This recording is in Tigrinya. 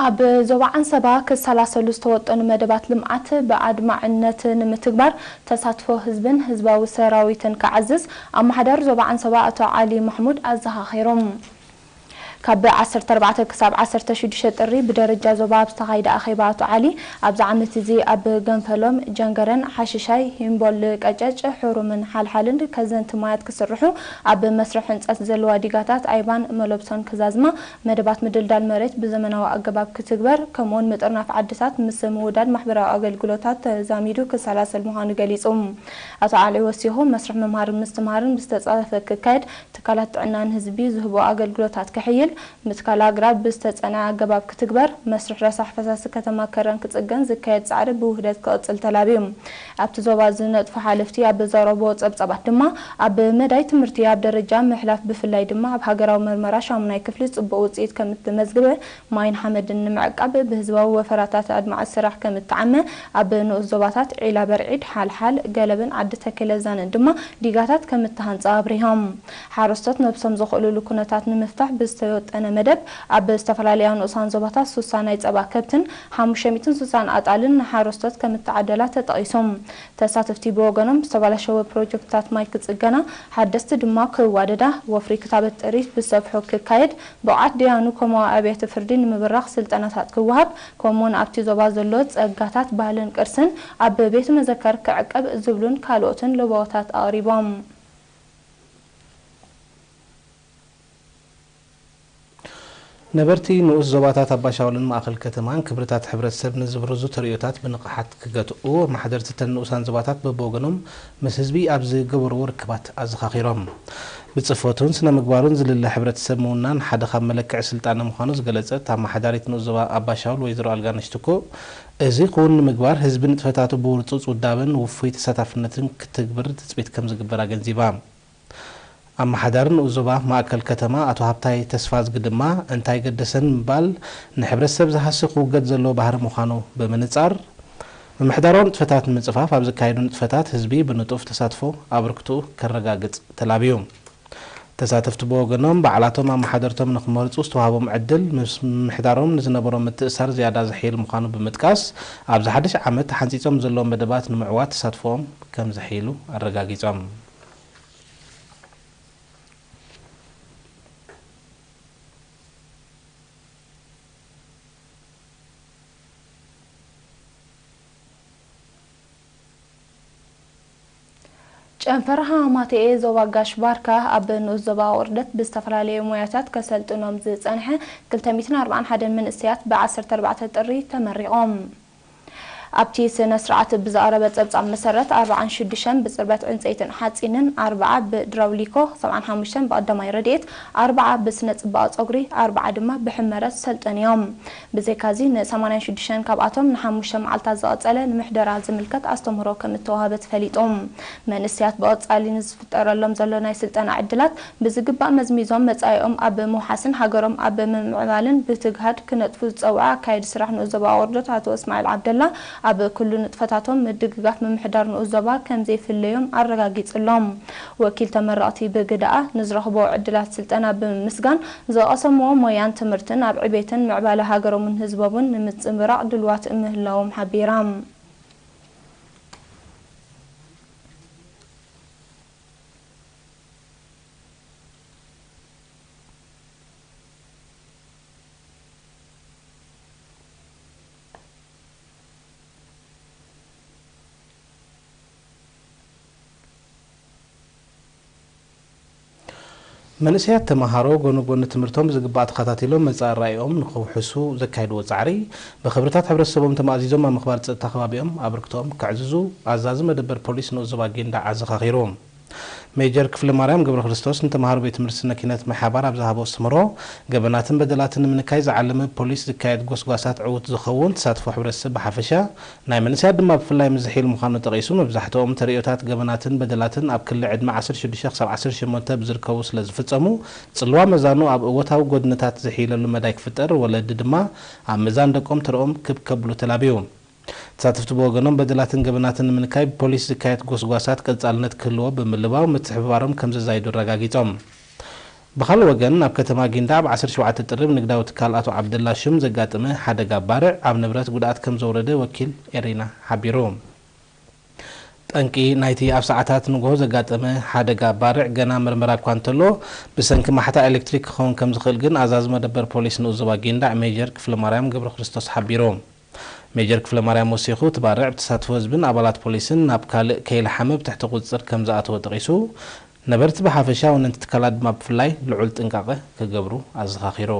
ኣብ ዞባ ዓንሰባ ክሰላሰሉ ዝተወጠኑ መደባት ልምዓት ብኣድማዕነት ንምትግባር ተሳትፎ ህዝብን ህዝባዊ ሰራዊትን ክዓዝዝ ኣመሓዳሪ ዞባ ዓንሰባ ኣቶ ዓሊ ማሕሙድ ኣዘኻኺሮም። ካብ ዓሰርተ ኣርባዕተ ክሳብ ዓሰርተ ሽዱሽተ ጥሪ ብደረጃ ዞባ ኣብ ዝተኻየደ ኣኼባ ኣቶ ዓሊ፣ ኣብዚ ዓመት እዚ ኣብ ገንፈሎም፣ ጀንገረን፣ ሓሽሻይ፣ ሂምቦል፣ ቀጨጭ፣ ሕሩምን ሓልሓልን ከዘንቲ ማያት ክስርሑ፣ ኣብ መስርሕ ህንፀት ዘለዋ ዲጋታት ኣይባን መለብሶን ክዛዝማ፣ መደባት ምድልዳል መሬት ብዘመናዊ ኣገባብ ክትግበር፣ ከምኡውን ምጥርናፍ ዓድታት ምስ ምውዳድ ማሕበራዊ ኣገልግሎታት ተዛሚዱ ክሰላሰል ምዃኑ ገሊጹ። ኣቶ ዓሊ ወሲኹ፣ መስርሕ ምምሃርን ምስትምሃርን ብዝተጻፈፈ ክካየድ፣ ትካላት ጥዕናን ህዝቢ ዝህቦ ኣገልግሎታት ክሕይል፣ ምትካል ኣግራብ ብዝተጸንዐ ኣገባብ ክትግበር፣ መስርሕ ረሳሕ ፈሳሲ ከተማ ከረን ክጽገን ዝካየድ ጻዕሪ ብውህደት ክቕጽል ተላብዩ። ኣብቲ ዞባ ዝነጥፉ ሓለፍቲ ኣብ ዘቕረብዎ ጸብጻባት ድማ፣ ኣብ መዳይ ትምህርቲ ኣብ ደረጃ ምሕላፍ ብፍላይ ድማ ኣብ ሃገራዊ መርመራ ሻሙናይ ክፍሊ ጽቡቕ ውጽኢት ከም እተመዝግበ፣ ማይን ሓመድን ንምዕቃብ ብህዝባዊ ወፈራታት ኣድማዒ ስራሕ ከም እተዓመ፣ ኣብ ንኡስ ዞባታት ዒላ በርዒድ፣ ሓልሓል፣ ገለብን ዓዲ ተከለዛንን ድማ ዲጋታት ከም እተሃንጸ ኣብሪሆም። ሓረስቶት ነብሶም ዘኽእሉሉ ኩነታት ንምፍታሕ ብዝተወጠነ መደብ፣ ኣብ ዝተፈላለያ ንኡሳን ዞባታት ሱሳ ናይ ጸባ ከብትን ሓሙሽተ ሚእትን ሱሳን ኣጣልን ንሓረስቶት ከም እተዓደላ ተጠቒሱ። ተሳተፍቲ ብወገኖም፣ ዝተበላሸወ ፕሮጀክትታት ማይ ክጽገና፣ ሓደስቲ ድማ ክዋደዳ፣ ወፍሪ ክታበት ጥሪት ብሰፍሑ ክካየድ፣ ብቕዓት ደያኑ ኮማዊ ኣብያተ ፍርዲ ንምብራኽ ስልጠናታት ክወሃብ፣ ከምኡውን ኣብቲ ዞባ ዘሎ ጸጋታት ባህልን ቅርስን ኣብ ቤተ መዘከር ክዕቀብ ዝብሉን ካልኦትን ለበዋታት ኣቕሪቦም። ነበርቲ ንኡስ ዞባታት ኣባሻውልን ማእኸል ከተማን ክብርታት ሕብረተሰብ ንዝብርዙ ተርእዮታት ብንቕሓት ክገትኡ፣ ኣመሓደርቲ እተን ንኡሳን ዞባታት በብወገኖም ምስ ህዝቢ ኣብ ዝገበርዎ ርክባት ኣዘኻኺሮም። ብጽፈቱን ስነ ምግባሩን ዝልለ ሕብረተሰብ ምውናን ሓደ ካብ መለክዒ ስልጣነ ምዃኑ ዝገለጸት ኣመሓዳሪት ንኡስ ዞባ ኣባሻውል ወይዘሮ ኣልጋነሽ ትኩእ፣ እዚ ክውን ንምግባር ህዝቢ ንጥፈታቱ ብውርጹጽ ውዳበን ውፉይ ተሳታፍነትን ክትግብር ትጽቢት ከም ዝግበር ኣገንዚባ። ኣመሓዳሪ ንኡስ ዞባ ማእከል ከተማ ኣቶ ሃብታይ ተስፋዝጊ ድማ፣ እንታይ ገደሰን ምባል ንሕብረተሰብ ዝሃሲ ክውገድ ዘለዎ ባህሪ ምዃኑ ብምንጻር፣ ምምሕዳራዊ ንጥፈታት ንምጽፋፍ ኣብ ዝካየዱ ንጥፈታት ህዝቢ ብንጡፍ ተሳትፎ ኣበርክትኡ ከረጋግጽ ተላብዩ። ተሳተፍቲ ብወገኖም፣ ባዕላቶም ኣመሓደርቶም ንኽመርጹ ዝተዋህቦም ዕድል፣ ምስ ምምሕዳሮም ንዝነበሮም ምትእስሳር ዝያዳ ዘሕይል ምዃኑ ብምጥቃስ፣ ኣብዚ ሓድሽ ዓመት ተሓንጺጾም ዘለዉ መደባት ንምዕዋት ተሳትፎኦም ከም ዘሕይሉ ኣረጋጊጾም። ጨንፈር ሃማማተኤ ዞባ ጋሽ ባርካ ኣብ ንኡስ ዞባ ኣቑርደት ብዝተፈላለየ ሞያታት ከሰልጥኖም ዝጸንሐ ክልተ ሚእትን ኣርባዓን ሓደን መንእሰያት ብ ዓሰርተ ኣርባዕተ ጥሪ ተመሪቖም። ኣብቲ ስነ ስርዓት ብዝቐረበ ጸብጻብ መሰረት፣ ኣርብዓን ሽዱሽተን ብጽርበት ዕንጸይትን ሓጺንን፣ ኣርብዓ ብድራውሊኮ፣ ሰብዓን ሓሙሽተን ብቐዳማይ ረድኤት፣ ኣርብዓ ብስነ ጽባቐ ጸጉሪ፣ ኣርብዓ ድማ ብሕመረት ዝሰልጠኑ እዮም። ብዘይካዚ፣ ን ሰማንያን ሽዱሽተን ካብኣቶም ንሓሙሽተ መዓልታት ዝቐጸለ ንምሕደራ ዝምልከት ኣስተምህሮ ከም እተዋህበ ተፈሊጡ። መንእሰያት ብቐጻሊ ንዝፍጠረሎም ዘሎ ናይ ስልጠና ዕድላት ብዝግባእ መዝሚዞም መጻኢኦም ኣብ ምውሓስን ሃገሮም ኣብ ምምዕባልን ብትግሃድ ክነጥፉ ዝጸውዐ ኣካያዲ ስራሕ ንኡስ ዞባ ኣቑርደት ኣቶ እስማዒል ዓብደላ፣ ኣብ ኩሉ ንጥፈታቶም ምድግጋፍ ምምሕዳር ንኡስ ዞባ ከም ዘይፍለዮም ኣረጋጊጹሎም። ወኪል ተመረቕቲ ብግደኣ፣ ንዝረኽብዎ ዕድላት ስልጠና ብምምስጋን፣ ዝቐሰምዎ ሞያን ትምህርትን ኣብ ዕቤትን ምዕባለ ሃገሮምን ህዝቦምን ንምጽንብራቕ ድልዋት ምህላዎም ሓቢራ። መንእሰያት ተመሃሮ ጎኒ ጎኒ ትምህርቶም ብዝግባእ ተኸታቲሎም መጻኢ ራኢኦም ንኸውሕሱ ዘካየድዎ ጻዕሪ፣ ብኽብርታት ሕብረተሰቦም ተማእዚዞም ኣብ ምኽባር ጸጥታ ከባቢኦም ኣበርክቶኦም ከዕዝዙ ኣዛዚ መደበር ፖሊስ ንኡስ ዞባ ጊንዳዕ ኣዘኻኺሩ። ሜጀር ክፍለማርያም ገብረክርስቶስ ንተምሃሮ ቤት ትምህርቲ ስነ ኪነት ማይ ሓባር ኣብ ዝሃቦ ኣስተምህሮ፣ ገበናትን በደላትን ንምንካይ ዝዓለመ ፖሊስ ዝካየድ ጎስጓሳት ዕዉት ዝኸውን ተሳትፎ ሕብረተሰብ ብሓፈሻ፣ ናይ መንእሰያት ድማ ብፍላይ ምዝሒል ምዃኑ ጠቒሱ፣ መብዛሕትኦም ተርእዮታት ገበናትን በደላትን ኣብ ክሊ ዕድመ ዓሰርተ ሽዱሽተ ክሳብ ዓሰርተ ሸሞንተ ብዝርከቡ ስለ ዝፍጸሙ፣ ጽልዋ መዛኑ ኣብ እወታዊ ጎድንታት ዝሕይለሉ መዳይ ክፍጠር፣ ወለዲ ድማ ኣብ ምዛን ደቆም ተርኦም ክብ ከብሉ ተላብዩ። ተሳተፍቲ ብወገኖም፣ በደላትን ገበናትን ንምንካይ ብፖሊስ ዝካየድ ጎስጓሳት ቀጻልነት ክህልዎ ብምልባው፣ ምትሕብባሮም ከም ዘዛይዱ ኣረጋጊጾም። ብኻልእ ወገን፣ ኣብ ከተማ ጊንዳዕ ብ ዓሰርተ ሸውዓተ ጥሪ ብንግዳዊ ትካል ኣቶ ዓብደላ ሽም ዘጋጠመ ሓደጋ ባርዕ ኣብ ንብረት ጉድኣት ከም ዘውረደ ወኪል ኤሪና ሓቢሩ። ጠንቂ ናይቲ ኣብ ሰዓታት ንግሆ ዘጋጠመ ሓደጋ ባርዕ ገና ምርመራ እኳ እንተሎ፣ ብሰንኪ ማሕታ ኤሌክትሪክ ክኸውን ከም ዝኽእል ግን ኣዛዚ መደበር ፖሊስ ንኡስ ዞባ ጊንዳዕ ሜጀር ክፍለማርያም ገብረክርስቶስ ሓቢሩ። ሜጀር ክፍለማርያም ወሲኹ፣ እቲ ባርዕ ብተሳትፎ ህዝብን ኣባላት ፖሊስን ናብ ካልእ ከይለሓመ ብትሕቲ ቁጽጽር ከም ዝኣተወ ጠቒሱ፣ ነበርቲ ብሓፈሻ፣ ወነንቲ ትካላት ድማ ብፍላይ ልዑል ጥንቃቐ ክገብሩ ኣዘኻኺሩ።